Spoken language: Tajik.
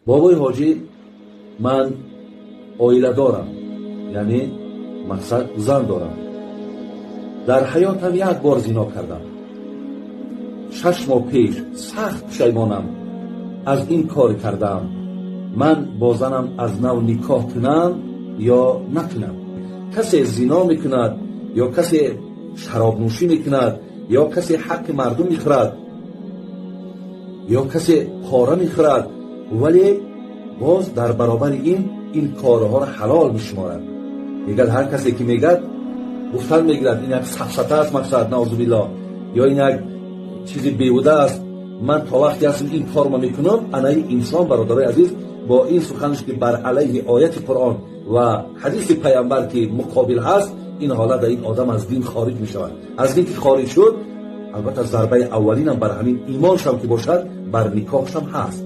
Бобои ҳоҷӣ, ман оила дорам, яъне мақсад зан дорам. Дар ҳаётам як бор зино кардам, 6 моҳ пеш. Сахт пушаймонам аз ин кор кардаам. Ман бо занам аз нав никоҳ кунам ё накунам? Касе зино мекунад ё касе шаробнӯшӣ мекунад, ё касе ҳаққи мардум мехӯрад, ё касе пора мехӯрад, вале боз дар баробари ин ин корҳоро ҳалол мешуморад. Мегӯяд, ҳар касе ки мегӯяд, гуфтан мегирад, ин як сафсата аст, мақсад, наъузубиллоҳ, ё ин як чизи беҳуда аст. Ман то вақте ҳастам, ин корро мекунам. Анаи инсон, бародарои азиз, бо ин суханаш, ки бар алайҳи ояти Қуръон ва ҳадиси Паямбар ки муқобил ҳаст, ин ҳолат дар ин одам аз дин хориҷ мешавад. Аз дин ки хориҷ шуд, албатта, зарбаи аввалинам бар ҳамин имоншам ки бошад, бар никоҳшам ҳаст.